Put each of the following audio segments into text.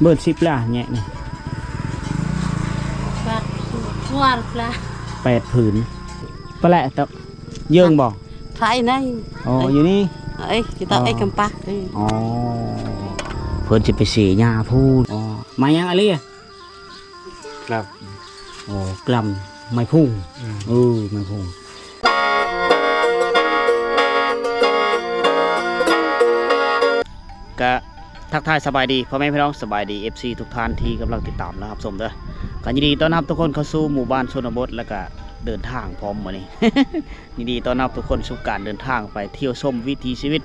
ເບີດສິບລະແຍະນີ້ ແປດຜືນ ປະແຫຼະຕະເຢິງບໍ່? ໄປໃນ ອໍ ເອີຍ ຢູ່ນີ້ ເອີຍ ກິຕາ ອໍ ເອີຍ ກຳປາ ເອີຍ ອໍ ເພິ່ນຊິໄປເສຍຫຍ້າພຸ້ນ ອໍ ມາຫຍັງອາລີ? ກລັບ ໂອ້ ກລັບໄມ້ພຸ້ງ ອືມ ເອີ ໄມ້ພຸ້ງ ກະ ທັກທາຍສະບາຍດີພໍ່ແມ່ພີ່ນ້ອງ ສະບາຍດີ ເອັຟຊີ ທຸກທ່ານທີ່ກຳລັງຕິດຕາມ ແລະ ຮັບຊົມເດີ. ກໍຍິນດີຕ້ອນຮັບທຸກຄົນເຂົ້າສູ່ໝູ່ບ້ານຊົນນະບົດ ແລະ ກະເດີນທາງພ້ອມມື້ນີ້ ຍິນດີຕ້ອນຮັບທຸກຄົນສູ່ການເດີນທາງໄປທ່ຽວຊົມວິຖີຊີວິດ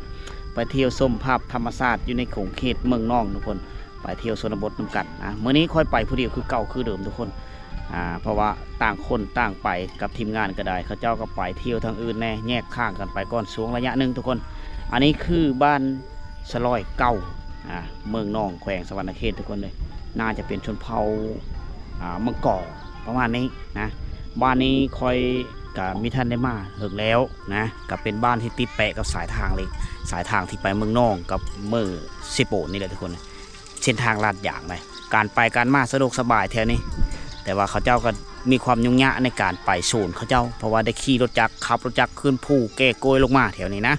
ໄປທ່ຽວຊົມພາບທຳມະຊາດຢູ່ໃນຂົງເຂດເມືອງນອງທຸກຄົນ ໄປທ່ຽວຊົນນະບົດນຳກັນນະ. ມື້ນີ້ຂ້ອຍໄປຜູ້ດຽວຄືເກົ່າຄືເດີມທຸກຄົນ ອ່າ ເພາະວ່າຕ່າງຄົນຕ່າງໄປກັບທີມງານກໍໄດ້ ເຂົາເຈົ້າກໍໄປທ່ຽວທາງອື່ນແດ່ ແຍກທາງກັນໄປກ່ອນຊ່ວງໄລຍະໜຶ່ງທຸກຄົນ. ອັນນີ້ຄືບ້ານສະຫຼອຍເກົ່າ ອ່າ ເມືອງນອງ ແຂວງສະຫວັນນະເຂດທຸກຄົນເລີຍ ໜ້າຈະເປັນຊົນເຜົ່າ ອ່າ ມັງກອ ປະມານນີ້ນະ. ບ້ານນີ້ຂ້ອຍກໍມີທ່ານໄດ້ມາເຖິງແລ້ວນະ ກໍເປັນບ້ານທີ່ຕິດແປະກັບສາຍທາງເລີຍ ສາຍທາງທີ່ໄປເມືອງນອງກັບເມືອງເຊໂປນນີ້ແຫຼະທຸກຄົນ. ເສັ້ນທາງລາດຢາງໃດ ການໄປການມາສະດວກສະບາຍແຖວນີ້ ແຕ່ວ່າເຂົາເຈົ້າກໍມີຄວາມຫຍຸ້ງຍາກໃນການໄປໂຊນເຂົາເຈົ້າ ເພາະວ່າໄດ້ຂີ່ລົດຈັກ ຂັບລົດຈັກຂຶ້ນພູແກ່ກ້ວຍລົງມາແຖວນີ້ນະ.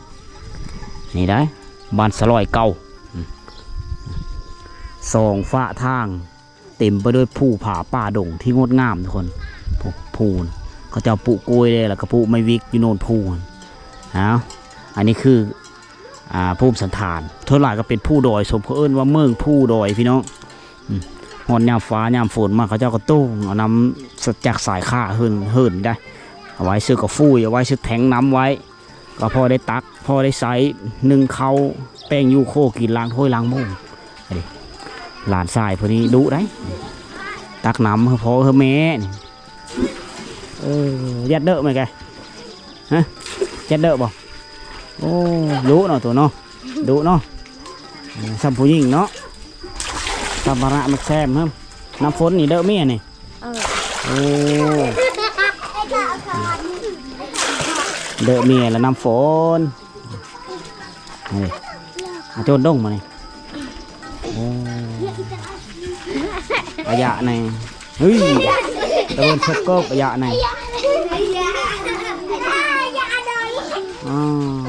ນີ້ໄດ໋ ບ້ານສະຫຼອຍເກົ່າ ອືມ ສອງຟາກທາງ ເຕັມໄປດ້ວຍພູຜາປ່າດົງທີ່ງົດງາມທຸກຄົນ. ພູ ພູ ເຂົາເຈົ້າປູກກ້ວຍເດ້ ແລ້ວກໍປູກໄມ້ວິກຢູ່ໂນນພູ. ເອົາ ອັນນີ້ຄື ອ່າ ພູມສັນຖານ ສ່ວນຫຼາຍກໍເປັນພູດອຍ ສົມເຂົາເອີ້ນວ່າເມືອງພູດອຍພີ່ນ້ອງ. ອືມ ຮອດຍາມຟ້າຍາມຝົນມາ ເຂົາເຈົ້າກໍໂຕ່ງເອົານ້ຳຈາກສາຍຂ້າເຫີນ ເຫີນໄດ໋ ເອົາໄວ້ຊື້ກາຟຸ້ຍ ເອົາໄວ້ຊື້ແທງນ້ຳໄວ້ ກໍພໍໄດ້ຕັກ ພໍໄດ້ໃຊ້ ໜຶ້ງເຂົ້າ ແປ້ງຢູ່ໂຄ ກິນລ້າງຖ້ວຍລ້າງໝ້ອງ. ອັນນີ້ຫຼານຊາຍຜູ້ນີ້ດຸໄດ໋ ຕັກນ້ຳໃຫ້ພໍ່ໃຫ້ແມ່ນີ້. ເອີ ຢ້ານເດີແມ່ນກະ ຮະ ຢ້ານເດີບໍ່? ໂອ້ ດຸເນາະ ໂຕເນາະ ດຸເນາະ. ເອີ ສ່ຳຜູ້ຍິງເນາະ ສຳພາລະມັກແຊມ ນ້ຳຝົນນີ້ເດີເມຍນີ້. ເອີ ໂອ້ ເດີເມຍລະນ້ຳຝົນ. ນີ້ ອາໂຈນດົງມານີ້. ໂອ້ ອາຍະໃນ ເຮີ້ຍ ຕະເວີນເຊີບເກີບ ອາຍະໃນ ອ້າວ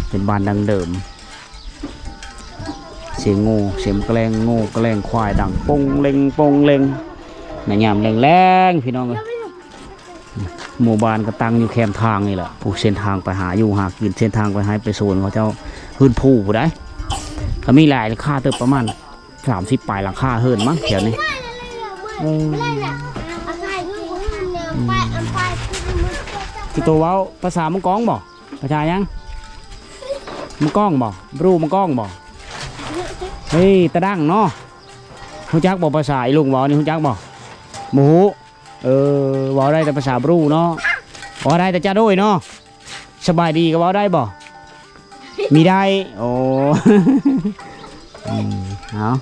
ເປັນບ້ານດັ້ງເດີມ. ສຽງງູ ສຽງກະແລງງູກະແລງຄວາຍດັງປົງເລັງປົງເລັງ ໃນຍາມແລງໆ ພີ່ນ້ອງເອີຍ. ໝູ່ບ້ານກໍຕັ້ງຢູ່ແຄມທາງນີ້ແຫຼະ ຜູ້ເສັ້ນທາງໄປຫາຢູ່ຫາກິນ ເສັ້ນທາງໄປໄຮ່ໄປສວນເຂົາເຈົ້າ ເຮືອນພູຜູ້ໃດ ກໍມີຫຼາຍຫຼັງຄາເຕີບ ປະມານສາມສິບປາຍຫຼັງຄາເຮືອນມັ້ງແຖວນີ້. ເອີ ອືມ ຄືໂຕເວົ້າພາສາມັງກອງບໍ່? ພາສາຫຍັງ? ມັງກອງບໍ່? ບຣູມັງກອງບໍ່? ເຮີ້ຍ ຕະດັງເນາະ. ຮູ້ຈັກບໍ່ ພາສາອີລຸງເວົ້ານີ້ ຮູ້ຈັກບໍ່? ບໍ່ຮູ້. ເອີ ເວົ້າໄດ້ແຕ່ພາສາບຣູເນາະ ເວົ້າໄດ້ແຕ່ຈະໂດຍເນາະ. ສະບາຍດີກໍເວົ້າໄດ້ບໍ່? ມີໄດ້. ໂອ້ ອືມ ເອົາ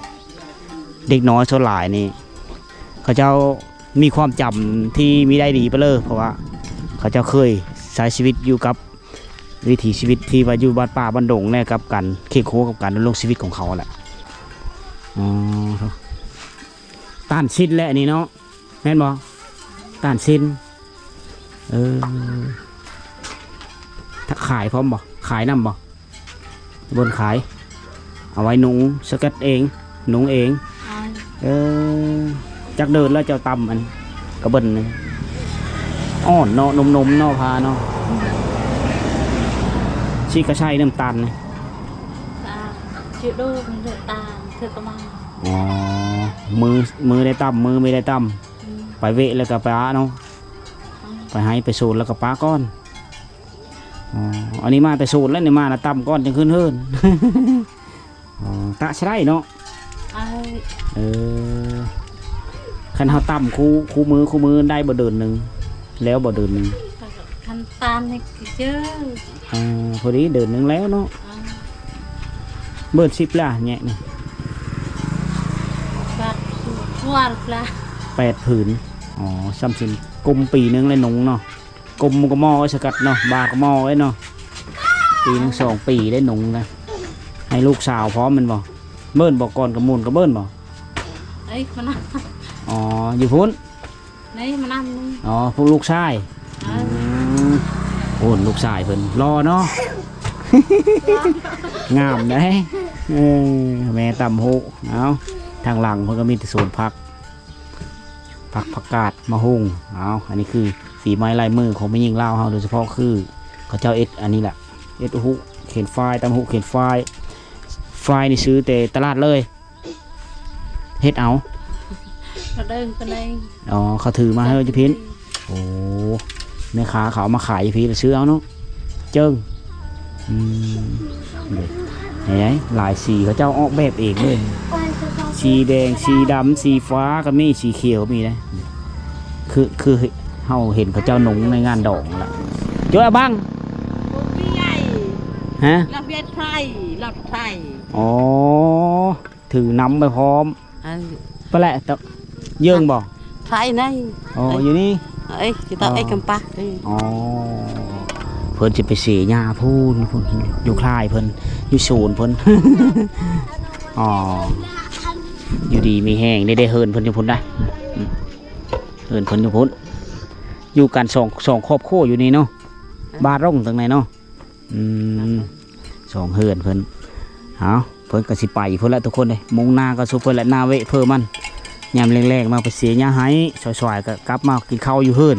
ເດັກນ້ອຍສ່ວນຫຼາຍນີ້ ເຂົາເຈົ້າມີຄວາມຈຳທີ່ມີໄດ້ດີໄປເລີຍ ເພາະວ່າເຂົາເຈົ້າເຄີຍໃຊ້ຊີວິດຢູ່ກັບວິຖີຊີວິດທີ່ວ່າຢູ່ບ້ານປ່າບ້ານດົງແນ່ ກັບການເຄງຄົວກັບການດຳລົງຊີວິດຂອງເຂົາຫັ້ນແຫຼະ. ອໍ ຕານຊິນແຫຼະອັນນີ້ເນາະ. ແມ່ນບໍ່? ຕານຊິນ ເອີ ຖ້າຂາຍພ້ອມບໍ່? ຂາຍນຳບໍ່? ບ່ອນຂາຍ ເອົາໄວ້ນຸ່ງສະກັດເອງ ນຸ່ງເອງ. ເອີ ຈັກເດີນແລ້ວເຈົ້າຕຳອັນກະເບັນນີ້? ອ່ອນເນາະ ນົມໆ ເນາະ ພາເນາະ. ຊິກະໃສ່ນ້ຳຕານນີ້ ຊິໂດນ້ຳຕານ ຄືກະມາ. ອໍ ມື ມືໄດ້ຕຳ ມືມີໄດ້ຕຳ. ອືມ ໄປເວະແລ້ວກໍໄປອະເນາະ. ອືມ ໄປໄຮ່ໄປສວນແລ້ວກໍປະກ່ອນ. ອໍ ອັນນີ້ມາແຕ່ສວນແລ້ວນີ້ ມານະຕຳກ່ອນຈັ່ງຂຶ້ນເຮືອນ. ອໍ ຕະຊະໄດ້ເນາະ. ເອີ ເອີ ຄັນເຮົາຕຳຄູ່ ຄູ່ມື້ ຄູ່ມື້ໄດ້ບໍ່ເດືອນໜຶ່ງ? ແລ້ວບໍ່ເດືອນໜຶ່ງ? ຄັນຕານນີ້ຄືເຈີ ເອີ ພໍດີເດືອນໜຶ່ງແລ້ວເນາະ. ເບີດສິບລະແຍະນີ້ ແປດຜືນ ແປດຜືນ. ອໍ ສ່ຳຊິນ ກຸມປີໜຶ່ງແລ້ວນຸ່ງເນາະ. ກຸມກະໝໍ້ໄວ້ສະກັດເນາະ ບາກະໝໍ້ໄວ້ເນາະ. ປີໜຶ່ງສອງປີໄດ້ນຸ່ງນະ ໃຫ້ລູກສາວພ້ອມແມ່ນບໍ່? ເອີ້ນບໍ່ ກ່ອນກະມູນກະເອີ້ນບໍ່? ເອີຍ ມານຳ ອໍ ຢູ່ພຸ້ນ ນີ້ມານຳ ອໍ ຜູ້ລູກຊາຍ ເອີ ອືມ ໂອ້ ລູກຊາຍເພິ່ນຫຼໍ່ເນາະ ງາມເດ້ ເອີ ແມ່ຕ່ຳຫູ ເອົາ ທາງຫຼັງເພິ່ນກະມີແຕ່ສວນຜັກ ຜັກ ຜັກກາດ ໝາກຫຸ່ງ ເອົາ ອັນນີ້ຄືຝີໄມ້ລາຍມືຂອງແມ່ຍິງລາວເຮົາ ໂດຍສະເພາະຄືເຂົາເຈົ້າເຮັດອັນນີ້ແຫຼະ ເຮັດຫູກ ຂຽນຝ້າຍ ຕ່າງຫູກຂຽນຝ້າຍ ຝ້າຍນີ້ຊື້ແຕ່ຕະຫຼາດເລີຍ ເຮັດເອົາ ກະເດີງປານໃດ ອໍ ເຂົາຖືມາໃຫ້ຢູ່ພີ້ ໂອ້ ແມ່ຄ້າເຂົາເອົາມາຂາຍຢູ່ພີ້ ແລ້ວຊື້ເອົາເນາະ ເຈີງ ອືມ ນີ້ ຫຼາຍສີ ເຂົາເຈົ້າອອກແບບເອງເລີຍ ສີແດງ ສີດຳ ສີຟ້າກະມີ ສີຂຽວກະມີເດ້ ຄື ຄືເຮົາເຫັນເຂົາເຈົ້ານຸ່ງໃນງານດອງຫັ້ນລະ ໂຈຍອາບັງ ບໍ່ມີໃຫຍ່ ຮະ ລະວຽດໄພ ລະໄພ ອໍ ຖືນຳໄປພ້ອມ ເອີ ປະແຫຼະ ເຢີງບໍ່? ໄພໃນ ອໍ ເອີຍ ຢູ່ນີ້ ເອີຍ ຊິຕາ ອໍ ເອີຍ ກຳປະ ເອີຍ ອໍ ເພິ່ນຊິໄປເສຍຫຍ້າພຸ້ນ ພຸ້ນ ຢູ່ຄ້າຍເພິ່ນ ຢູ່ສວນເພິ່ນ ອໍ ຢູ່ດີມີແຮງ ໄດ້ ໄດ້ເຮືອນເພິ່ນຢູ່ພຸ້ນໄດ໋ ອືມ ເຮືອນເພິ່ນຢູ່ພຸ້ນ ຢູ່ກັນສອງ ສອງຄອບຄົວຢູ່ນີ້ເນາະ ບາດລົງທາງໃນເນາະ ອືມ ສອງເຮືອນເພິ່ນ ເອົາ ເພິ່ນກະຊິໄປພຸ້ນລະທຸກຄົນເອີຍ ມຸ່ງໜ້າກະສູ່ເພິ່ນລະ ໜ້າເວະເພີມັນ ຍາມແລງໆມາໄປເສຍຫຍ້າໃຫ້ ສວາຍໆກະກັບມາກິນເຂົ້າຢູ່ເຮືອນ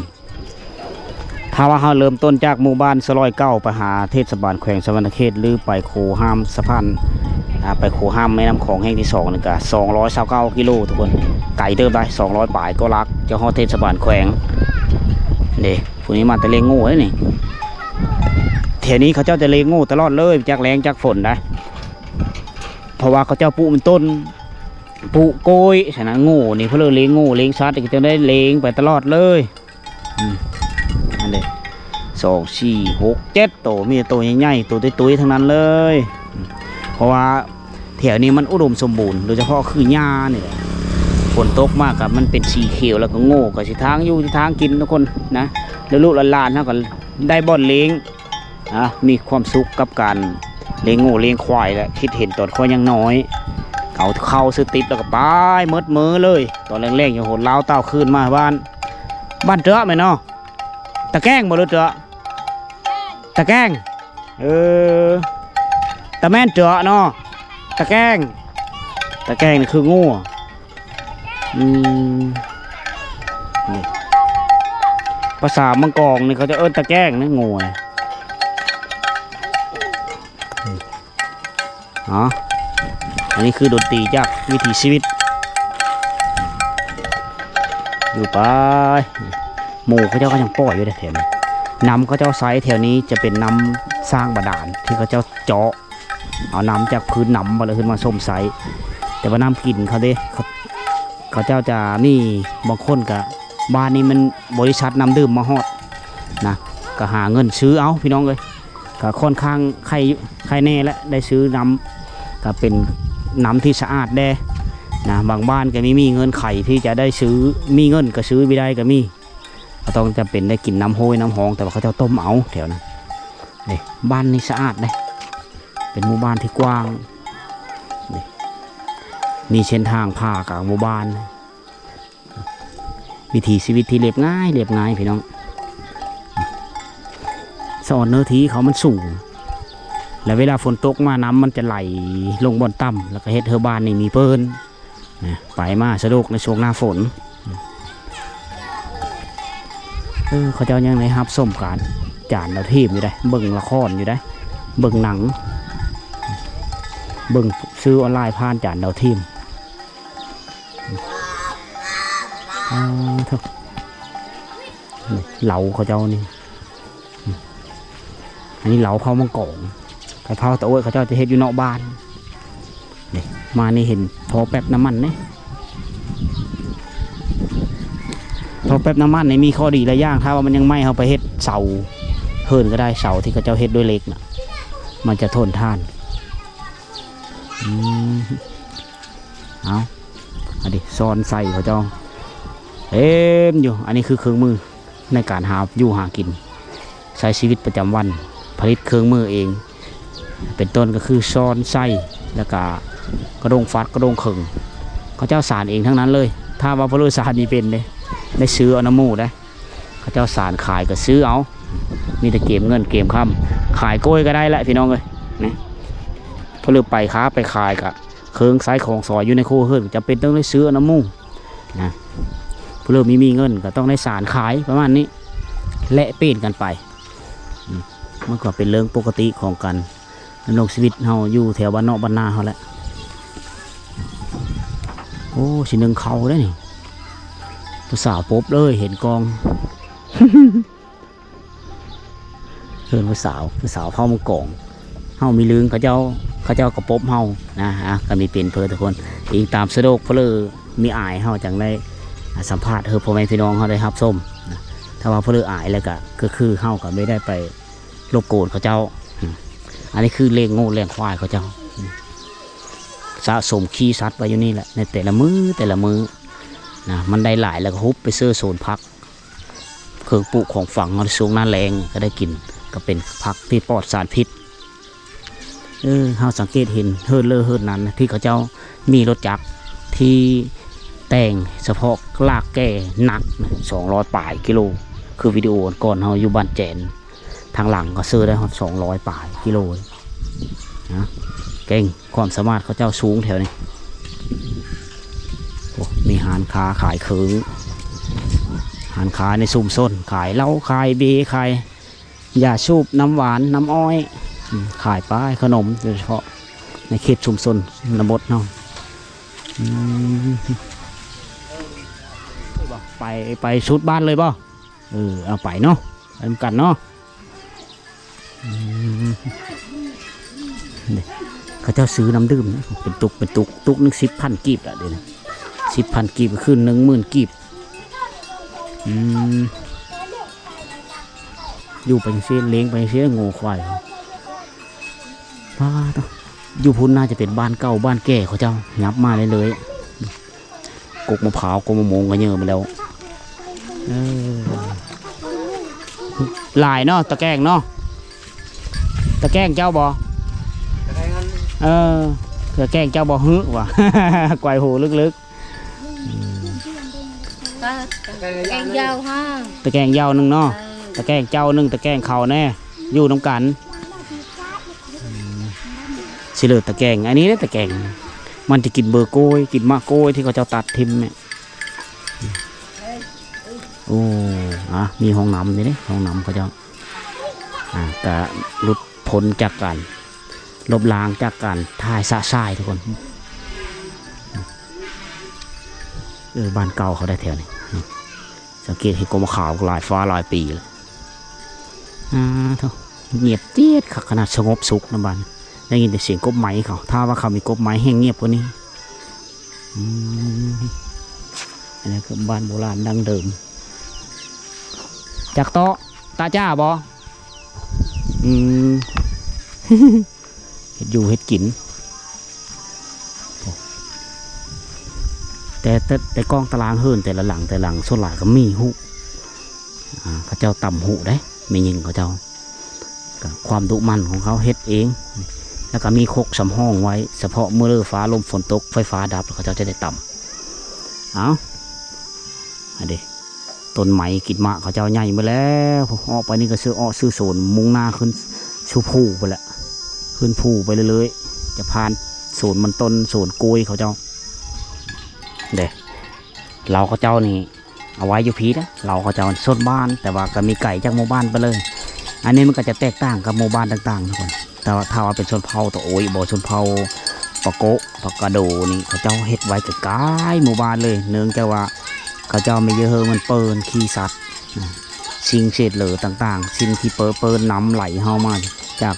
ຖ້າວ່າເຮົາເລີ່ມຕົ້ນຈາກໝູ່ບ້ານສະຫຼອຍເກົ້າ ໄປຫາເທດສະບານແຂວງສະຫວັນນະເຂດ ຫຼືໄປໂຄຮ່າມສະພານ ອ່າ ໄປໂຄຮ່າມແມ່ນ້ຳຂອງແຫ່ງທີສອງນີ້ກະສອງຮ້ອຍຊາວເກົ້າກິໂລທຸກຄົນ ໄກເຕີບໄດ໋ ສອງຮ້ອຍປາຍກວ່າຫຼັກ ຈະຮອດເທດສະບານແຂວງ ເດ້ ຜູ້ນີ້ມາແຕ່ລ້ຽງງົວເດ້ນີ້ ແຖວນີ້ເຂົາເຈົ້າຈະລ້ຽງງົວຕະຫຼອດເລີຍ ຈັກແລ້ງຈັກຝົນໄດ໋ ເພາະວ່າເຂົາເຈົ້າປູກມັນຕົ້ນ ປູກກ້ວຍຊັ້ນນະ ງົວນີ້ ເພິ່ນລ້ຽງງົວລ້ຽງສັດ ກະຈະໄດ້ລ້ຽງໄປຕະຫຼອດເລີຍ ອືມ ອັນເດ ສອງ ສີ່ ຫົກ ເຈັດໂຕ ມີແຕ່ໂຕໃຫຍ່ໆ ໂຕຕຸ້ຍໆທັງນັ້ນເລີຍ ອືມ ເພາະວ່າ ແຖວນີ້ມັນອຸດົມສົມບູນ ໂດຍສະເພາະຄືຫຍ້ານີ້ແຫຼະ ຝົນຕົກມາກະມັນເປັນສີຂຽວ ແລ້ວກະງົວກະຊິທາງຢູ່ທີ່ທາງກິນທຸກຄົນນະ ແລ້ວລູກຫຼານເຮົາກະໄດ້ບ່ອນລ້ຽງ ອາ ມີຄວາມສຸກກັບການລ້ຽງງົວລ້ຽງຄວາຍແຫຼະ ຄິດເຫັນຕອນຂ້ອຍຍັງນ້ອຍ ເອົາເຂົ້າຊື້ຕິບແລ້ວກະໄປໝົດມື້ເລີຍ ຕອນແລງໆ ຍັງໂຫດລາວຕ້າວຄືນມາບ້ານ ບ້ານເຕາະແມ່ນເນາະ ຕະແກ້ງບໍ່ ຫຼືເຕາະ? ຕະແກ້ງ ເອີ ຕະແມ່ນເຈາະເນາະ ຕະແກ້ງ ຕະແກ້ງນີ້ຄືງົວ ອືມ ນີ້ ພາສາເມືອງກອງນີ້ເຂົາຈະເອີ້ນຕະແກ້ງນະ ງົວນະ ອືມ. ເນາະ ອັນນີ້ຄືດົນຕີຈາກວິຖີຊີວິດ ຢູ່ໄປ ໝູເຂົາເຈົ້າກະຍັງປ່ອຍຢູ່ເດ້ແຖວນີ້ ນ້ຳເຂົາເຈົ້າໃຊ້ແຖວນີ້ຈະເປັນນ້ຳສ້າງບາດານ ທີ່ເຂົາເຈົ້າເຈາະເອົານ້ຳຈາກພື້ນນ້ຳບໍ່ລະຂຶ້ນມາຊົມໃຊ້ ແຕ່ວ່ານ້ຳກິນເຂົາເດ້ ເຂົາ ເຂົາເຈົ້າຈະມີ ບາງຄົນກະ ບ້ານນີ້ມັນບໍລິສັດນ້ຳດື່ມມາຮອດນະ ກະຫາເງິນຊື້ເອົາພີ່ນ້ອງເອີຍ ກະຂ້ອນຂ້າງໄຄ ໄຄແດ່ແຫຼະ ໄດ້ຊື້ນ້ຳ ກະເປັນນ້ຳທີ່ສະອາດແດ່ນະ ບາງບ້ານກະມີ ມີເງື່ອນໄຂທີ່ຈະໄດ້ຊື້ ມີເງິນກະຊື້ ບໍ່ໄດ້ກະມີ ກະຕ້ອງຈຳເປັນໄດ້ກິນນ້ຳຫ້ວຍນ້ຳຮອງ ແຕ່ວ່າເຂົາເຈົ້າຕົ້ມເອົາແຖວນັ້ນ ເດ້ ບ້ານນີ້ສະອາດເດ້ ເປັນໝູ່ບ້ານທີ່ກວ້າງ ເດ້ ມີເສັ້ນທາງຜ່າກາງໝູ່ບ້ານ. ວິຖີຊີວິດທີ່ລຽບງ່າຍ ລຽບງ່າຍພີ່ນ້ອງ ສະອອນເນື້ອທີ່ເຂົາມັນສູງ ແລະເວລາຝົນຕົກມານ້ຳມັນຈະໄຫຼລົງບ່ອນຕ່ຳ ແລ້ວກະເຮັດໃຫ້ບ້ານນີ້ມີເພີ້ນນະ ໄປມາສະດວກໃນຊ່ວງໜ້າຝົນ ເອີ ເຂົາເຈົ້າຍັງໄດ້ຮັບຊົມການ ຈານດາວທຽມຢູ່ເດ້ ເບິ່ງລະຄອນຢູ່ເດ້ ເບິ່ງໜັງ ເບິ່ງສື່ອອນລາຍຜ່ານຈານດາວທຽມ. ອາ ໂທ້ ນີ້ເລົາເຂົາເຈົ້ານີ້ ອັນນີ້ເລົາເຜົາມັງກອງ ໄປເຜົາຕາໂອ້ຍ ເຂົາເຈົ້າຈະເຮັດຢູ່ນອກບ້ານ ນີ້ ມານີ້ເຫັນທໍ່ແປັບນ້ຳມັນເດ້ ທໍ່ແປັບນ້ຳມັນນີ້ມີຂໍ້ດີຫຼາຍຢ່າງ ຖ້າວ່າມັນຍັງໄໝ້ ເຮົາໄປເຮັດເສົາເຮືອນກະໄດ້ ເສົາທີ່ເຂົາເຈົ້າເຮັດດ້ວຍເຫຼັກນະ ມັນຈະທົນທານ ອືມ. ເອົາ ອັນນີ້ຊ້ອນໄສ້ເຂົາເຈົ້າເຕັມຢູ່ ອັນນີ້ຄືເຄື່ອງມືໃນການຫາຢູ່ຫາກິນ ໃຊ້ຊີວິດປະຈຳວັນ ຜະລິດເຄື່ອງມືເອງ ເປັນຕົ້ນກະຄືຊ້ອນໄສ້ ແລ້ວກະ ກະດົງຟັດກະດົງເຄິ່ງ ເຂົາເຈົ້າສານເອງທັງນັ້ນເລີຍ. ຖ້າວ່າຜູ້ເລີສານນີ້ເປັນເດ້ ໄດ້ຊື້ເອົານຳໝູ່ເດ້. ເຂົາເຈົ້າສານຂາຍກໍຊື້ເອົາ ມີແຕ່ເກມເງິນເກມຄຳ. ຂາຍກ້ວຍກໍໄດ້ແຫຼະພີ່ນ້ອງເອີຍ ນີ້ ຜູ້ເລີໄປຄ້າໄປຂາຍກໍເຄື່ອງໃຊ້ຂອງສອຍຢູ່ໃນຄົວເຮືອນ ຈຳເປັນຕ້ອງໄດ້ຊື້ເອົານຳໝູ່ນະ. ຜູ້ເລີມີ ມີເງິນກໍຕ້ອງໄດ້ສານຂາຍປະມານນີ້ ແລະປ່ຽນກັນໄປ. ອືມ ມັນກໍເປັນເລື່ອງປົກກະຕິຂອງການດຳລົງຊີວິດເຮົາຢູ່ແຖວບ້ານນອກບ້ານນາເຮົາແຫຼະ. ໂອ້ ຊິໜຶ້ງເຂົ້າເດ້ນີ້ ຜູ້ສາວປົບເລີຍ ເຫັນກ່ອງ ເອີ້ນຜູ້ສາວ ຜູ້ສາວເຜົ່າມັງກອງ. ເຮົາມີລຶງ ເຂົາເຈົ້າ ເຂົາເຈົ້າກໍປົບເຮົານະ. ອາ ກໍມີເປັນເພີທຸກຄົນ ອີງຕາມສະດວກ ເພີມີອາຍ ເຮົາຈັ່ງໄດ້ ອາ ສຳພາດໃຫ້ພໍ່ແມ່ພີ່ນ້ອງເຮົາໄດ້ຮັບຊົມນະ. ຖ້າວ່າເພີອາຍແລ້ວກໍ ກໍຄືເຮົາກໍບໍ່ໄດ້ໄປລົບກວນເຂົາເຈົ້າ. ອືມ ອັນນີ້ຄືລ້ຽງງົວລ້ຽງຄວາຍເຂົາເຈົ້າ ອືມ ສະສົມຂີ້ສັດໄວ້ຢູ່ນີ້ແຫຼະ ໃນແຕ່ລະມື້ແຕ່ລະມື້ນະ. ມັນໄດ້ຫຼາຍແລ້ວກໍຮຸບໄປເຊີໂຊນຜັກ ເຄື່ອງປູກຂອງຝັງເຮົາ ຊ່ວງໜ້າແລ້ງກໍໄດ້ກິນ ກໍເປັນຜັກທີ່ປອດສານພິດ. ເອີ ເຮົາສັງເກດເຫັນເຮືອນເລີເຮືອນນັ້ນນະ ທີ່ເຂົາເຈົ້າມີລົດຈັກທີ່ແຕ່ງສະເພາະລາກແກ່ໜັກນະ ສອງຮ້ອຍປາຍກິໂລ ຄືວິດີໂອກ່ອນເຮົາຢູ່ບ້ານແຈນ ທາງຫຼັງກໍເຊີໄດ້ຮອດສອງຮ້ອຍປາຍກິໂລນະ. ເກັ່ງ ຄວາມສາມາດເຂົາເຈົ້າສູງແຖວນີ້. ໂອ້ ມີຮ້ານຄ້າຂາຍເຄື່ອງ ຮ້ານຄ້າໃນຊຸມຊົນ ຂາຍເຫຼົ້າ ຂາຍເບ ຂາຍຢາສູບ ນ້ຳຫວານ ນ້ຳອ້ອຍ ອືມ ຂາຍປ້າຍຂະໜົມ ໂດຍສະເພາະໃນເຂດຊຸມຊົນຊົນນະບົດເຮົາ. ອືມ ໄປ ໄປສຸດບ້ານເລີຍບໍ່? ເອີ ເອົາໄປເນາະ ໄປນຳກັນເນາະ. ອືມ ນີ້ ເຂົາເຈົ້າຊື້ນ້ຳດື່ມນະ ເປັນຕຸກ ເປັນຕຸກ ຕຸກໜຶ່ງສິບພັນກີບລະເດ ສິບພັນກີບກໍຄືໜຶ່ງໝື່ນກີບ. ອືມ ຢູ່ໄປຈັ່ງຊີ້ ລ້ຽງໄປຈັ່ງຊີ້ ງົວຄວາຍ. ປາດໂທ້ ຢູ່ພຸ້ນໜ້າຈະເປັນບ້ານເກົ່າບ້ານແກ່ເຂົາເຈົ້າ ຫຍັບມາເລື້ອຍໆ. ກົກມະພ້າວ ກົກມະມ່ວງກໍເຍີ້ມາແລ້ວ. ເອີ ຫຼາຍເນາະ ຕະແກງເນາະ. ຕະແກງເຈົ້າບໍ່? ເອີ ຕະແກງເຈົ້າບໍ່? ຫື ວ່າ ກວາຍຫູເລິກໆ. ຕະແກງເຍົາ ຕະແກງເຍົາໜຶ່ງເນາະ. ເອີ ຕະແກງເຈົ້າໜຶ່ງ ຕະແກງເຂົາແນ່ ຢູ່ນຳກັນ. ອືມ ຊິເລີດຕະແກງ ອັນນີ້ເດ້ຕະແກງ ມັນຈະກິນເບີໂກ້ຍ ກິນໝາກໂກ້ຍທີ່ເຂົາເຈົ້າຕັດຖິ້ມນີ້. ໂອ້ ອາ ມີຫ້ອງນ້ຳນີ້ເດ້ ຫ້ອງນ້ຳເຂົາເຈົ້າ ອາ ກະຫຼຸດພົ້ນຈາກການລົບລ້າງ ຈາກການຖ່າຍຊະຊາຍທຸກຄົນ. ເອີ ບ້ານເກົ່າເຂົາໄດ້ແຖວນີ້ ອືມ ສັງເກດເຫັນກົກມະຂາວຫຼາຍຟ້າຫຼາຍປີແລ້ວ. ອາ ໂທ້ ງຽບຈຽດຄັກຂະໜາດ ສະຫງົບສຸກນະບ້ານ. ໄດ້ຍິນແຕ່ສຽງກົບໄມ້ເຂົາ ຖ້າວ່າເຂົາມີກົບໄມ້ແຮ່ງງຽບກວ່ານີ້. ອືມ ອັນນີ້ຄືບ້ານໂບລານດັ້ງເດີມ. ຈັກເຕາະ ຕາຈ້າບໍ່? ອືມ ເຮັດຢູ່ເຮັດກິນ. ແຕ່ ແຕ່ ແຕ່ກ້ອງຕາລາງເຮືອນແຕ່ລະຫຼັງ ແຕ່ລະຫຼັງ ສ່ວນຫຼາຍກໍມີຫູ ອາ ເຂົາເຈົ້າຕຳຫູເດ້ ແມ່ຍິງເຂົາເຈົ້າ ກໍຄວາມດຸໝັ່ນຂອງເຂົາເຮັດເອງ. ແລ້ວກໍມີຄົກສຳຮອງໄວ້ ສະເພາະມື້ຟ້າລົມຝົນຕົກ ໄຟຟ້າດັບ ເຂົາເຈົ້າຈະໄດ້ຕຳ. ເອົາ ອັນເດ ຕົ້ນໄມ້ກິນໝາກເຂົາເຈົ້າໃຫຍ່ໝົດແລ້ວ. ອອກໄປນີ້ກໍຊື່ ເອາະຊື່ໂສນ ມຸ່ງໜ້າຂຶ້ນສູ່ພູພຸ້ນແຫຼະ ຂຶ້ນພູໄປເລື້ອຍໆ ຈະຜ່ານໂສນມັນຕົ້ນ ໂສນກ້ວຍເຂົາເຈົ້າເດ້. ເລົ້າເຂົາເຈົ້ານີ້ເອົາໄວ້ຢູ່ພີ້ເດ້ ເລົ້າເຂົາເຈົ້າ ສ່ວນບ້ານ ແຕ່ວ່າກໍມີໄກຈາກໝູ່ບ້ານໄປເລີຍ. ອັນນີ້ມັນກໍຈະແຕກຕ່າງກັບໝູ່ບ້ານຕ່າງໆ ທຸກຄົນ. ແຕ່ວ່າຖ້າວ່າເປັນຊົນເຜົ່າຕະໂອ້ຍບໍ ຊົນເຜົ່າປະໂກະ ປະກະໂດນີ້ ເຂົາເຈົ້າເຮັດໄວ້ໃກ້ໆໝູ່ບ້ານເລີຍ ເນື່ອງຈາກວ່າເຂົາເຈົ້າມີເຫື່ອມັນເປິນ ຂີ້ສັດ ອາ ສິ່ງເສດເຫຼືອຕ່າງໆ ສິ່ງທີ່ເປິນ ເປິນນ້ຳໄຫຼເຂົ້າມາຈາກ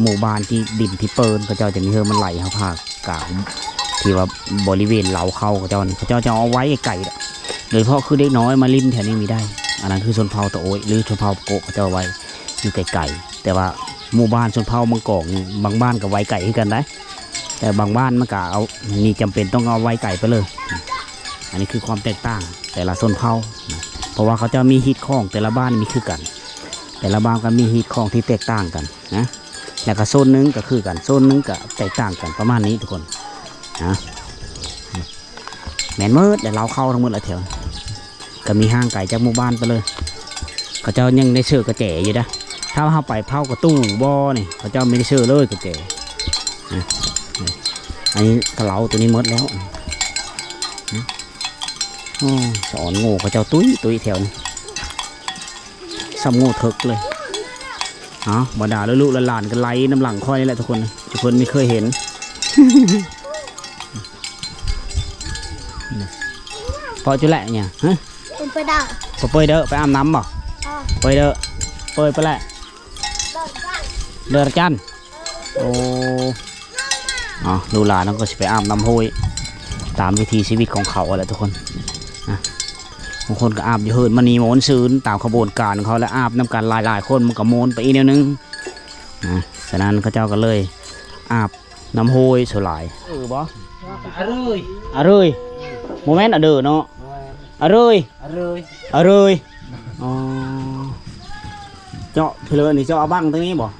ໝູ່ບ້ານ ທີ່ດິນທີ່ເປິນ ເຂົາເຈົ້າຈະມີເຫື່ອມັນໄຫຼເຂົ້າຜ່າກາງ ທີ່ວ່າບໍລິເວນເລົ້າເຂົາເຈົ້ານີ້ ເຂົາເຈົ້າຈະເອົາໄວ້ໄກໆ ໂດຍສະເພາະຄືເດັກນ້ອຍມາຫຼິ້ນແຖວນີ້ມີໄດ້. ອັນນັ້ນຄືຊົນເຜົ່າຕະໂອ້ຍ ຫຼື ຊົນເຜົ່າປະໂກະ ເຂົາເຈົ້າໄວ້ຢູ່ໄກໆ. ແຕ່ວ່າໝູ່ບ້ານຊົນເຜົ່າມັງກອງນີ້ ບາງບ້ານກໍໄວ້ໄກຄືກັນໄດ໋ ແຕ່ບາງບ້ານມັນກໍເອົາ ມີຈຳເປັນຕ້ອງເອົາໄວ້ໄກໄປເລີຍ. ອັນນີ້ຄືຄວາມແຕກຕ່າງແຕ່ລະຊົນເຜົ່ານະ ເພາະວ່າເຂົາເຈົ້າມີຮີດຄອງ ແຕ່ລະບ້ານມີຄືກັນ ແຕ່ລະບ້ານກໍມີຮີດຄອງທີ່ແຕກຕ່າງກັນນະ. ແລ້ວກໍໂຊນໜຶ່ງກໍຄືກັນ ໂຊນໜຶ່ງກໍແຕກຕ່າງກັນ ປະມານນີ້ທຸກຄົນ. ຮະ ແມ່ນໝົດແຫຼະ ລາວເຂົ້າທັງໝົດລະແຖວ ກໍມີຫ່າງໄກຈາກໝູ່ບ້ານໄປເລີຍ. ເຂົາເຈົ້າຍັງໄດ້ເຊີກະແຈຢູ່ເດ້ ຖ້າເຮົາໄປເຜົາກະຕູ້ບໍ່ນີ້ ເຂົາເຈົ້າມີໄດ້ເຊີເລີຍກະແຈ. ນະ ອັນນີ້ກະເຫຼົ້າໂຕນີ້ໝົດແລ້ວ. ໂອ້ ສະອອນໂງ່ເຂົາເຈົ້າຕຸ້ຍໆແຖວນີ້ ສ່ຳໂງ່ເຖິກເລີຍ. ເອົາ ບັນດາລູກໆຫຼານໆກໍໄລ່ນຳຫຼັງຂ້ອຍນີ້ແຫຼະທຸກຄົນ ທຸກຄົນມີເຄີຍເຫັນ. ເພາະຈຸແຫຼະຫຍັງ ຮະ? ເປັນໄປໄດ້ ບໍ່ເປີຍເດີ ໄປອາບນ້ຳບໍ່? ເອີ ເປີຍເດີ ເປີຍໄປແຫຼະ ເດີລະຈັນ. ໂອ້ ເອົາ ລູກຫຼານເຮົາກໍຊິໄປອາບນ້ຳຫ້ວຍ ຕາມວິຖີຊີວິດຂອງເຂົາຫັ້ນແຫຼະທຸກຄົນນະ. ບາງຄົນກໍອາບຢູ່ເຮືອນ ມັນນີ້ມ່ວນຊື່ນຕາມຂະບວນການຂອງເຂົາ ແລະ ອາບນຳກັນຫຼາຍໆຄົນ ມັນກໍມ່ວນໄປອີກແນວໜຶ່ງນະ. ສະນັ້ນເຂົາເຈົ້າກໍເລີຍອາບນ້ຳຫ້ວຍສ່ວນຫຼາຍ. ເອີບໍ່? ອະເລີຍ ອະເລີຍ ບໍ່ແມ່ນອະເດີເນາະ ອະເລີຍ ອະເລີຍ ອໍ ເຈາະເພິ່ນເອີ້ນນີ້ ເຈາະເອົາບັ້ງທາງນີ້ບໍ່?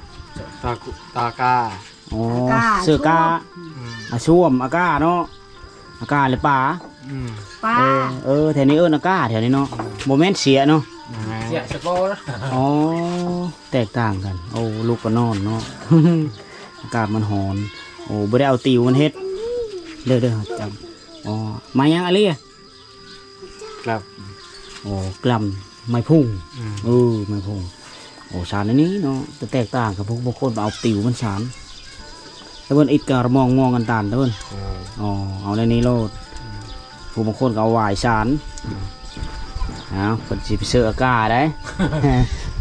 ຕາ ຕາກາ ອໍ ອາກາ ເສືອກາ ອືມ ອາຊ່ວມ ອາກາເນາະ ອາກາ ຫຼື ປາ ອືມ ປາ ເອີ ເອີ ແຖວນີ້ເອີ້ນອາກາ ແຖວນີ້ເນາະ ອືມ ບໍ່ແມ່ນເສຍເນາະ ເສຍສະໂກ ອໍ ແຕກຕ່າງກັນ. ໂອ້ ລູກກໍນອນເນາະ ອາກາດມັນຮ້ອນ. ໂອ້ ບໍ່ໄດ້ເອົາຕິວມັນເຮັດ ເດີໆ ຈຳ. ອໍ ມາຫຍັງອາລີ? ກລັບ ໂອ້ ກລັບໄມ້ພຸງ ອືມ ເອີ ໄມ້ພຸງ. ໂອ້ ສານອັນນີ້ເນາະ ແຕ່ແຕກຕ່າງກັບພວກບາງຄົນເອົາຕິວມັນສານ ແຕ່ເພິ່ນອິດກະລະມອງມ່ວງກັນຕານເພິ່ນ ເອີ ອໍ ເອົາແນວນີ້ໂລດ ອືມ ຜູ້ບາງຄົນກໍເອົາຫວາຍສານ ອືມ ເອົາ ເພິ່ນຊິໄປເຊີອາກາໄດ໋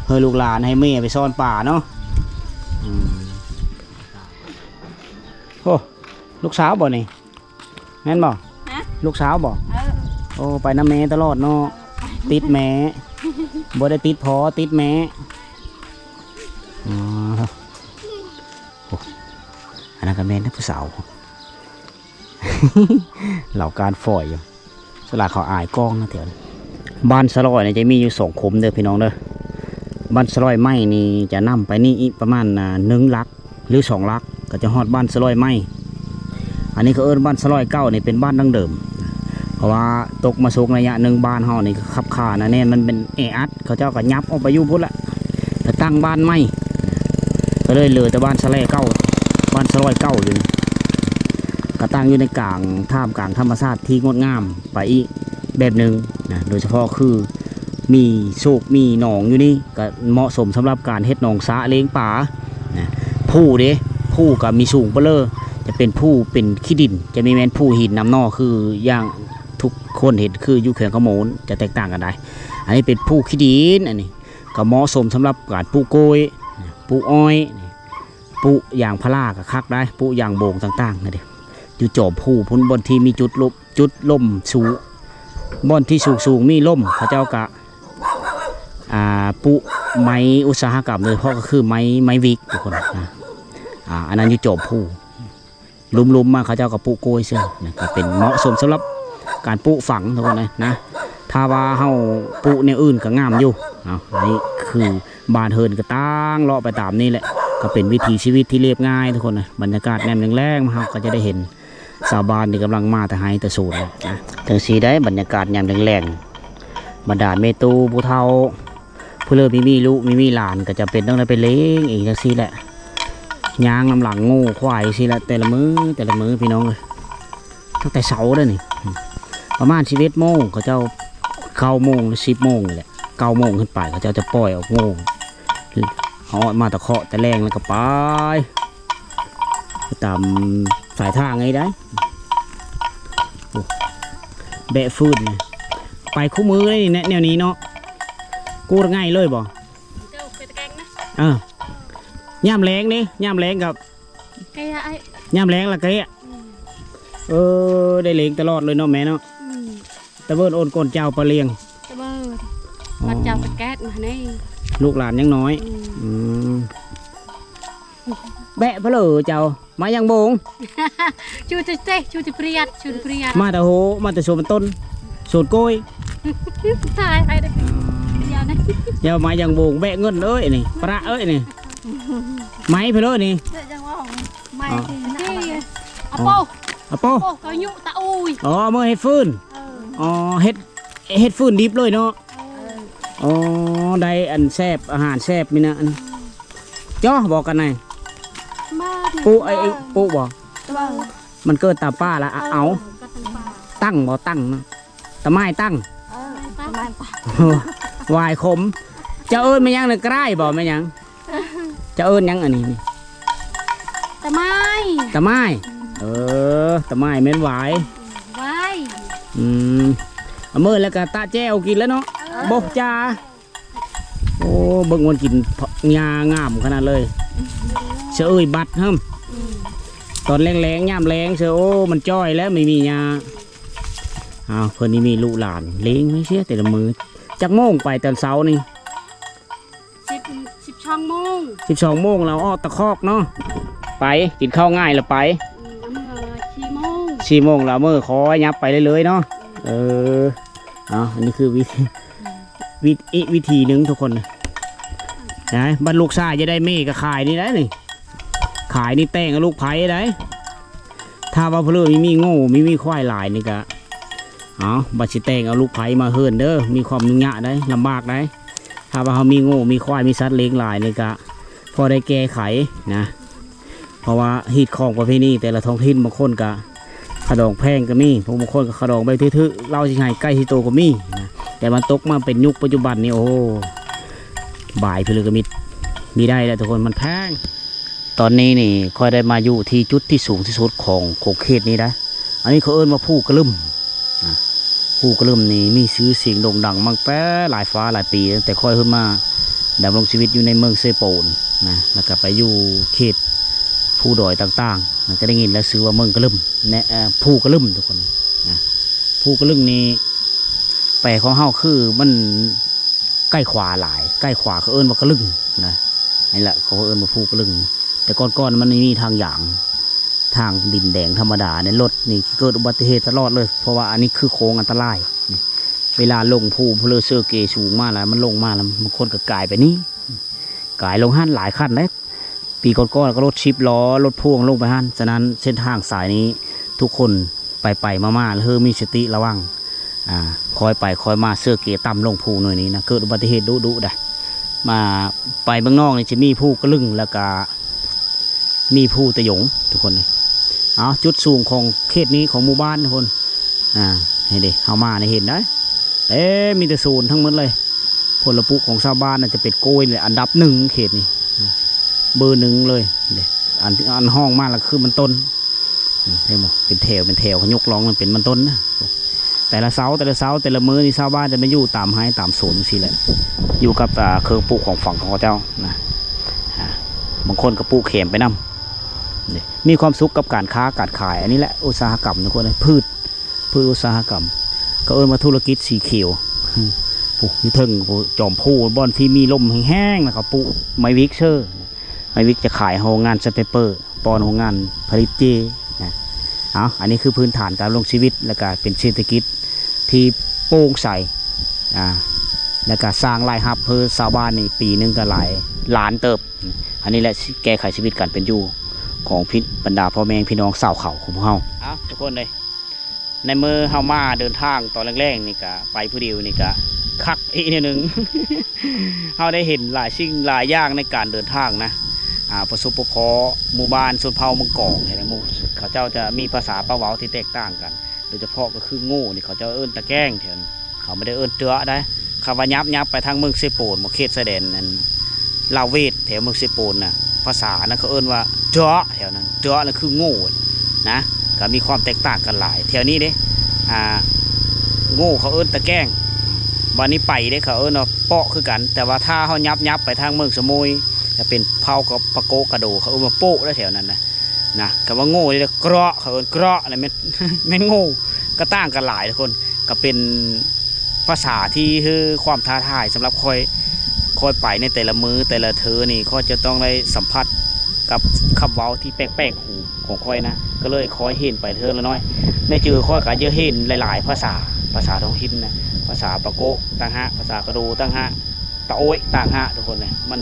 ເຮີ້ຍ ລູກຫຼານໃຫ້ແມ່ໄປຊ້ອນປາເນາະ ອືມ. ໂອ້ ລູກສາວບໍ່ນີ້? ແມ່ນບໍ່? ຮະ? ລູກສາວບໍ່? ເອີ ໂອ້ ໄປນຳແມ່ຕະຫຼອດເນາະ ເອີ ຕິດແມ່ ບໍ່ໄດ້ຕິດພໍ່ ຕິດແມ່ ອໍ ໂອ້ ອັນນັ້ນກໍແມ່ນນະ ຜູ້ສາວ ເລົ່າການຝອຍຢູ່ ສ່ວນຫຼາຍເຂົາອາຍກ້ອງນະແຖວນີ້. ບ້ານສະຫຼອຍນີ້ຈະມີຢູ່ສອງຂຸມເດີພີ່ນ້ອງເດີ ບ້ານສະຫຼອຍໃໝ່ນີ້ຈະນຳໄປນີ້ອີກປະມານ ອ່າ ໜຶ່ງຫຼັກ ຫຼື ສອງຫຼັກ ກໍຈະຮອດບ້ານສະຫຼອຍໃໝ່. ອັນນີ້ເຂົາເອີ້ນບ້ານສະຫຼອຍເກົ່ານີ້ເປັນບ້ານດັ້ງເດີມ ເພາະວ່າຕົກມາສຸກໄລຍະໜຶ່ງ ບ້ານເຮົານີ້ກໍຄັບຄາໜາແໜ້ນ ມັນເປັນແອອັດ ເຂົາເຈົ້າກໍຫຍັບອອກໄປຢູ່ພຸ້ນລະ ໄປຕັ້ງບ້ານໃໝ່ ກໍເລີຍເຫຼືອແຕ່ບ້ານສະແລເກົ່າ ບ້ານສະຫຼອຍເກົ່າຢູ່ນີ້ ກໍຕັ້ງຢູ່ໃນກາງ ທ່າມກາງທຳມະຊາດທີ່ງົດງາມໄປອີກແບບໜຶ່ງນະ ໂດຍສະເພາະຄື ມີໂຊກມີໜອງຢູ່ນີ້ ກໍເໝາະສົມສຳລັບການເຮັດໜອງສະລ້ຽງປານະ. ພູເດ້ ພູກໍມີສູງເບີເລີ ຈະເປັນພູເປັນຂີ້ດິນ ຈະມີແມ່ນພູຫີນນຳໜໍ່ ຄືຢ່າງທຸກຄົນເຫັນ ຄືຢູ່ແຂວງຄຳມ່ວນຈະແຕກຕ່າງກັນໄດ໋. ອັນນີ້ເປັນພູຂີ້ດິນ ອັນນີ້ກໍເໝາະສົມສຳລັບການປູກກ້ວຍ ປູກອ້ອຍ ປູກຢາງພາລາກໍຄັກໄດ໋ ປູກຢາງໂບງຕ່າງໆ ນີ້ເດ້ ຢູ່ຈອມພູພຸ້ນ ບ່ອນທີ່ມີຈຸດລົມ ຈຸດລົມສູງ ບ່ອນທີ່ສູງໆ ມີລົມ ເຂົາເຈົ້າກະ ອ່າ ປູກໄມ້ອຸດສາຫະກຳ ໂດຍສະເພາະກໍຄືໄມ້ ໄມ້ວິກທຸກຄົນ ອ່າ ອັນນັ້ນຢູ່ຈອມພູ ລຸ່ມໆ ມາເຂົາເຈົ້າກໍປູກກ້ວຍເຊິ່ງນະ ກໍເປັນເໝາະສົມສຳລັບການປູກຝັງທຸກຄົນເອີຍນະ. ຖ້າວ່າເຮົາປູກແນວອື່ນກໍງາມຢູ່ເນາະ. ນີ້ຄື ບ້ານເຮືອນກໍຕັ້ງເລາະໄປຕາມນີ້ແຫຼະ ກໍເປັນວິຖີຊີວິດທີ່ລຽບງ່າຍທຸກຄົນນະ. ບັນຍາກາດຍາມແລງໆ ເຮົາກໍຈະໄດ້ເຫັນຊາວບ້ານທີ່ກຳລັງມາແຕ່ໄຮ່ແຕ່ສວນນະ. ຈັ່ງຊີ້ໄດ໋ ບັນຍາກາດຍາມແລງໆ ບັນດາແມ່ຕູ້ຜູ້ເຖົ້າ ຜູ້ເລີ່ມມີ ມີລູກມີ ມີຫຼານ ກໍຈຳເປັນຕ້ອງໄດ້ໄປເລງເອງຈັ່ງຊີ້ແຫຼະ. ຍ່າງນຳຫຼັງງົວຄວາຍຊີ້ແຫຼະ ແຕ່ລະມື້ ແຕ່ລະມື້ ພີ່ນ້ອງເອີຍ. ຕັ້ງແຕ່ເຊົ້າເດ້ນີ້ ປະມານສິບເອັດໂມງ ເຂົາເຈົ້າ ເກົ້າໂມງ ຫຼື ສິບໂມງນີ້ແຫຼະ ເກົ້າໂມງຂຶ້ນໄປ ເຂົາເຈົ້າຈະປ່ອຍອອກງົວ ເອົາອອກມາຕະເຄາະແຕ່ແລງ ແລ້ວກໍໄປ ໄປຕາມສາຍທາງນີ້ໄດ໋. ໂອ້ ແບກຟືນນີ້ ໄປຄູ່ມື້ເດ້ນີ້ ແນວນີ້ເນາະ ກູດງ່າຍເລີຍບໍ່? ເຈົ້າໄປຕະແກງນະ ເອີ ຍາມແລງເດ້ ຍາມແລງກັບ ກະຍາອ້າຍ ຍາມແລງລະກະຍາ ອືມ ເອີ ໄດ້ເລງຕະຫຼອດເລີຍເນາະແມ່ເນາະ. ອືມ ຕະເບີດໂອນໂກນເຈົ້າປະລຽງ ຕະເບີດ ອໍ ມາເຈົ້າຕະແກດມານີ້ ລູກຫຼານຍັງນ້ອຍ. ອືມ ອືມ ແບະພະເລີເຈົ້າ ມາຍັງໂບງ ຈູຕະເຕ ຈູຕະປຽດ ຈູຕະປຽດ ມາແຕ່ໂຫ ມາແຕ່ສວນມັນຕົ້ນ ສວນກ້ວຍ ຕາຍໄປເດ້ ດຽວນະ ຢ່າມາຍັງໂບງ ແບະເງິນເອີຍນີ້ ປະເອີຍນີ້ ໄມ້ພະເລີນີ້ ເອີ ຈັ່ງວ່າໄມ້ ອໍ ທີ່ນະ ອາໂປ ອາໂປ ໂອ້ ກະຍຸຕະອຸຍ ອໍ ເອົາເມືອເຮັດຟືນ ເອີ ອໍ ເຮັດ ເຮັດຟືນດິບເລີຍເນາະ ເອີ ອໍ ໄດ້ອັນແຊບ ອາຫານແຊບມີນະ ອັນຈໍບໍ່ກັນນາຍ ມາ ປູໄອ້ ປູບໍ່ ເອີ ມັນເກີດຕາມປ່າລະ ເອີ ເອົາ ເກີດຕາມປ່າ ຕັ້ງບໍ່ ຕັ້ງນະ ຕາໄມ້ຕັ້ງ ເອີ ຕາໄມ້ຕັ້ງ ຫວາຍຂົມ ເຈົ້າເອີ້ນແມ່ນຫຍັງນະ ກະໄດ້ບໍ່ ແມ່ນຫຍັງ ເຈົ້າເອີ້ນຫຍັງອັນນີ້ນີ້ ຕາໄມ້ ຕາໄມ້ ເອີ ຕາໄມ້ແມ່ນຫວາຍ ຫວາຍ ອືມ ເອົາເມີແລ້ວກະຕະແຈ່ວກິນແລ້ວເນາະ ເອີ ບໍ່ຈ້າ ໂອ້ ເບິ່ງມັນກິນຫຍ້າງາມຂະໜາດເລີຍ ສະເອີຍບັດເຮີ້ມ ອືມ ຕອນແລງໆ ຍາມແລງເຊີ ໂອ້ ມັນຈ້ອຍແລ້ວ ມີ ມີຫຍ້າ ອ້າວ ເພິ່ນນີ້ມີລູກຫຼານ ເລງໃຫ້ເສຍແຕ່ລະມື້ ຈັກໂມງໄປຕອນເຊົ້ານີ້? ສິບ ສິບສອງໂມງ ສິບສອງໂມງລາວອອກຕະຄອກເນາະ ໄປ ກິນເຂົ້າງາຍລະໄປ ອືມ ເອົາເມືອສີ່ໂມງ ສີ່ໂມງລາວເມືອ ຄ່ອຍຫຍັບໄປເລື້ອຍໆເນາະ ເອີ ເອົາ ອັນນີ້ຄືວິທີ ວິ ອີກວິທີໜຶ່ງທຸກຄົນ ນະ ບັດລູກຊາຍຈະໄດ້ເມກະຂາຍນີ້ໄດ໋ນີ້ ຂາຍນີ້ແຕ່ງເອົາລູກໃພ້ໄດ໋ ຖ້າວ່າຜູ້ເລີມີ ມີງົວ ມີ ມີຄວາຍຫຼາຍນີ້ກະ ເອົາ ບັດຊິແຕ່ງເອົາລູກໃພ້ມາເຮືອນເດີ ມີຄວາມຫຍຸ້ງຍາກໄດ໋ ລຳບາກໄດ໋ ຖ້າວ່າເຮົາມີງົວ ມີຄວາຍ ມີສັດລ້ຽງຫຼາຍນີ້ກະ ພໍໄດ້ແກ້ໄຂນະ ເພາະວ່າຮີດຄອງປະເພນີແຕ່ລະທ້ອງຖິ່ນ ບາງຄົນກະຂະດອງແພງກະມີ ພວກບາງຄົນກະຂະດອງແບບຖືໆ ເຫຼົ້າຊິໃຫ້ໃກ້ຊິໂຕກະມີນະ ແຕ່ມັນຕົກມາເປັນຍຸກປັດຈຸບັນນີ້ ໂອ້ ບາຍພິລຶກກະມິດ ມີໄດ້ແລ້ວທຸກຄົນ ມັນແພງ. ຕອນນີ້ນີ້ຂ້ອຍໄດ້ມາຢູ່ທີ່ຈຸດທີ່ສູງທີ່ສຸດຂອງຂົງເຂດນີ້ໄດ໋ ອັນນີ້ເຂົາເອີ້ນວ່າພູກະລຶມ ນະ ພູກະລຶມນີ້ມີຊື່ສຽງໂດ່ງດັງມາແຕ່ຫຼາຍຟ້າຫຼາຍປີ ຕັ້ງແຕ່ຂ້ອຍເລີ່ມມາດຳລົງຊີວິດຢູ່ໃນເມືອງເຊໂປນນະ ແລ້ວກະໄປຢູ່ເຂດພູດອຍຕ່າງໆ ມັນກະໄດ້ຍິນແລ້ວຊື່ວ່າເມືອງກະລຶມ ແນະ ເອີ ພູກະລຶມທຸກຄົນນະ ພູກະລຶມນີ້ແປຂອງເຮົາຄືມັນ ໃກ້ຂວາຫຼາຍ ໃກ້ຂວາເຂົາເອີ້ນວ່າກະລຶງນະ ນີ້ແຫຼະ ເຂົາເອີ້ນວ່າພູກະລຶງ ແຕ່ກ່ອນໆມັນມີທາງຢາງ ທາງດິນແດງທຳມະດານີ້ ລົດນີ້ເກີດອຸບັດຕິເຫດຕະຫຼອດເລີຍ ເພາະວ່າອັນນີ້ຄືໂຄ້ງອັນຕະລາຍ ເວລາລົງພູ ເພີເຊີເກສູງມາແລ້ວ ມັນລົງມາແລ້ວ ບາງຄົນກະກາຍໄປນີ້ ກາຍລົງຫັ້ນຫຼາຍຄັນເດ້ ປີກ່ອນໆກະລົດສິບລໍ້ ລົດພ່ວງລົງໄປຫັ້ນ ສະນັ້ນເສັ້ນທາງສາຍນີ້ ທຸກຄົນໄປໆມາໆ ເຮີມີສະຕິລະວັງ ອາ ຄ່ອຍໄປຄ່ອຍມາ ເຊີເກຕ່ຳລົງພູໜ້ອຍນີ້ນະ ເກີດອຸບັດຕິເຫດດຸໆໄດ໋ ມາ ໄປເມືອງນອກນີ້ຈະມີພູກະລຶງ ແລ້ວກະມີພູຕະຢົງ ທຸກຄົນເອີຍ ເອົາ ຈຸດສູງຂອງເຂດນີ້ ຂອງໝູ່ບ້ານທຸກຄົນ ອາ ເຫັນເດ ເຮົາມານີ້ເຫັນໄດ໋ ເອີ ມີແຕ່ສວນທັງໝົດເລີຍ ຜົນລະປຸກຂອງຊາວບ້ານນະ ຈະເປັນກ້ວຍແຫຼະ ອັນດັບໜຶ່ງເຂດນີ້ ເບີໜຶ່ງເລີຍເດ້ ອັນ ອັນຮ່ອງມາລະຄືມັນຕົ້ນ ເຫັນບໍ່ ເປັນແຖວເປັນແຖວ ເຂົາຍົກລອງເປັນມັນຕົ້ນນະ ແຕ່ລະເຊົ້າ ແຕ່ລະເຊົ້າ ແຕ່ລະມື້ນີ້ຊາວບ້ານຈະມາຢູ່ຕາມໄຮ່ຕາມສວນຈັ່ງຊີ້ແຫຼະ ຢູ່ກັບ ອາ ເຄື່ອງປູກຂອງຝັງຂອງເຂົາເຈົ້ານະ ອາ ບາງຄົນກະປູກແຄມໄປນຳ ມີຄວາມສຸກກັບການຄ້າການຂາຍ ອັນນີ້ແຫຼະອຸດສາຫະກຳທຸກຄົນເອີຍ ພືດ ພືດອຸດສາຫະກຳ ເຂົາເອີ້ນວ່າທຸລະກິດສີຂຽວ ພຸ້ນ ຢູ່ເທິງພຸ້ນ ຈອມພູ ບ່ອນທີ່ມີລົມແຮງໆ ແລ້ວເຂົາປູກໄມ້ວິກເຊີ ໄມ້ວິກຈະຂາຍໂຮງງານແຊນເປເປີ ປ້ອນໂຮງງານຜະລິດເຈນະ ເອົາ ອັນນີ້ຄືພື້ນຖານການດຳລົງຊີວິດ ແລ້ວກະເປັນເສດຖະກິດທີ່ໂປ່ງໃສ ອາ ແລ້ວກະສ້າງລາຍຮັບໃຫ້ຊາວບ້ານນີ້ປີໜຶ່ງກະຫຼາຍລ້ານເຕີບ ອັນນີ້ແຫຼະແກ້ໄຂຊີວິດການເປັນຢູ່ຂອງ ບັນດາພໍ່ແມ່ພີ່ນ້ອງຊາວເຂົາຂອງພວກເຮົາ ເອົາ ທຸກຄົນເອີຍ ໃນເມື່ອເຮົາມາເດີນທາງຕອນແລງໆນີ້ກະ ໄປຜູ້ດຽວນີ້ກະຄັກອີກແນວໜຶ່ງ ເຮົາໄດ້ເຫັນຫຼາຍສິ່ງຫຼາຍຢ່າງໃນການເດີນທາງນະ ອາ ປະສົບປະເພາະໝູ່ບ້ານຊົນເຜົ່າເມືອງກອງ ເຫັນໝູ່ ເຂົາເຈົ້າຈະມີພາສາປາກເວົ້າທີ່ແຕກຕ່າງກັນ ໂດຍສະເພາະກະຄືໂງ່ນີ້ ເຂົາເຈົ້າເອີ້ນຕະແກ້ງແຖວນີ້ ເຂົາບໍ່ໄດ້ເອີ້ນເຈືອໃດ ຄຳວ່າຫຍັບ ຫຍັບໄປທາງເມືອງເຊໂປນ ເຂດຊາຍແດນອັນ ລາວເວດ ແຖວເມືອງເຊໂປນນະ ພາສານັ້ນເຂົາເອີ້ນວ່າເຈືອ ແຖວນັ້ນເຈືອນັ້ນຄືໂງ່ນະ ກະມີຄວາມແຕກຕ່າງກັນຫຼາຍ ແຖວນີ້ເດ້ ອາ ໂງ່ເຂົາເອີ້ນຕະແກ້ງ ບາດນີ້ໄປເດ້ ເຂົາເອີ້ນວ່າເປາະຄືກັນ ແຕ່ວ່າຖ້າເຮົາຫຍັບ ຫຍັບໄປທາງເມືອງສະມຸຍ ຈະເປັນເຜົ່າກະປະໂກະກະໂດ ເຂົາເອີ້ນວ່າໂປະໄດ໋ ແຖວນັ້ນນະ ນະ ຄຳວ່າໂງ່ນີ້ເດ້ ເກາະ ເຂົາເອີ້ນເກາະ ແມ່ນ ແມ່ນໂງ່ ກະຕ່າງກັນຫຼາຍທຸກຄົນ ກະເປັນພາສາທີ່ຄືຄວາມທ້າທາຍສຳລັບຂ້ອຍ ຂ້ອຍໄປໃນແຕ່ລະມື້ແຕ່ລະເທີນີ້ ຂ້ອຍຈະຕ້ອງໄດ້ສຳຜັດກັບຄຳເວົ້າທີ່ແປກໆຫູຂອງຂ້ອຍນະ ກະເລີຍຄ່ອຍເຫັນໄປເທື່ອລະໜ້ອຍ ໃນຈື່ຂ້ອຍກະຈະເຫັນຫຼາຍໆພາສາ ພາສາທ້ອງຖິ່ນນະ ພາສາປາໂກະຕ່າງຫາກ ພາສາກະດູຕ່າງຫາກ ຕາໂອ້ຍຕ່າງຫາກ ທຸກຄົນເອີຍ ມັນ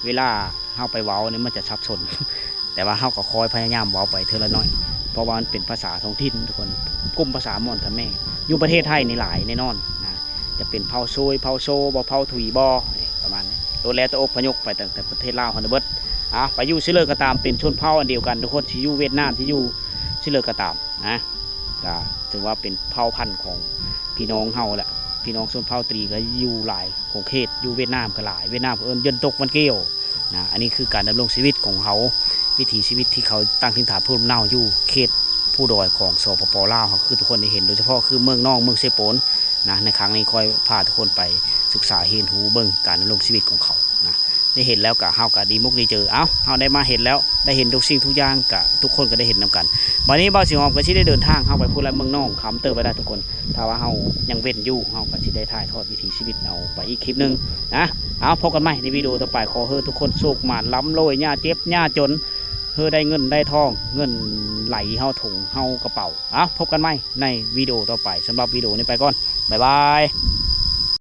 ເວລາເຮົາໄປເວົ້ານີ້ມັນຈະສັບສົນ ແຕ່ວ່າເຮົາກະຄ່ອຍພະຍາຍາມເວົ້າໄປເທື່ອລະໜ້ອຍ ເພາະວ່າມັນເປັນພາສາທ້ອງຖິ່ນທຸກຄົນ ກຸ່ມພາສາມອນຂະແມ ຢູ່ປະເທດໄທນີ້ຫຼາຍແນ່ນອນນະ ຈະເປັນເຜົ່າໂຊຍ ເຜົ່າໂຊບໍ ເຜົ່າທຸຍບໍ ປະມານນີ້ ໂລດແລ້ວແຕ່ອົບພະຍົບໄປຕັ້ງແຕ່ປະເທດລາວຫັ້ນນະເບິດ ອາ ໄປຢູ່ຊິເລີກໍຕາມ ເປັນຊົນເຜົ່າອັນດຽວກັນທຸກຄົນ ທີ່ຢູ່ຫວຽດນາມ ທີ່ຢູ່ຊິເລີກໍຕາມນະ ກໍຖືວ່າເປັນເຜົ່າພັນຂອງພີ່ນ້ອງເຮົາແຫຼະ ພີ່ນ້ອງຊົນເຜົ່າຕຣີກໍຢູ່ຫຼາຍຂົງເຂດ ຢູ່ຫວຽດນາມກໍຫຼາຍ ຫວຽດນາມເອີ້ນ Dân tộc Vân Kiều ນະ ອັນນີ້ຄືການດຳລົງຊີວິດຂອງເຮົາ ວິຖີຊີວິດທີ່ເຂົາຕັ້ງຖິ່ນຖານພູມເນົາຢູ່ເຂດພູດອຍຂອງ ສປປ ລາວ ເຮົາ ຄືທຸກຄົນໄດ້ເຫັນ ໂດຍສະເພາະຄືເມືອງນອງ ເມືອງເຊໂປນນະ ໃນຄັ້ງນີ້ຂ້ອຍພາທຸກຄົນໄປສຶກສາຮຽນຮູ້ເບິ່ງການດຳລົງຊີວິດຂອງເຂົານະ ໄດ້ເຫັນແລ້ວກະເຮົາກະດີມົກດີໃຈ ເອົ້າ ເຮົາໄດ້ມາເຫັນແລ້ວ ໄດ້ເຫັນທຸກສິ່ງທຸກຢ່າງ ກະທຸກຄົນກໍໄດ້ເຫັນນຳກັນ ບັດນີ້ບ່າວສີຫອມກໍຊິໄດ້ເດີນທາງ ເຮົາໄປພຸ້ນລະ ເມືອງນອງ ຄຳເຕີບໄປໄດ້ທຸກຄົນ ຖ້າວ່າເຮົາຍັງເວັ້ນຢູ່ ເຮົາກໍຊິໄດ້ຖ່າຍທອດວິຖີຊີວິດເອົາໄປອີກຄລິບໜຶ່ງນະ ເອົາ ພົບກັນໃໝ່ໃນວິດີໂອຕໍ່ໄປ ຂໍໃຫ້ທຸກຄົນໂຊກໝານ ລ່ຳລວຍ ຢ່າເຈັບຢ່າຈົນ ໃຫ້ໄດ້ເງິນໄດ້ທອງ ເງິນໄຫຼເຂົ້າຖົງເຂົ້າກະເປົາ ເອົາ ພົບກັນໃໝ່ໃນວິດີໂອຕໍ່ໄປ ສຳລັບວິດີໂອນີ້ໄປກ່ອນ ບາຍບາຍ.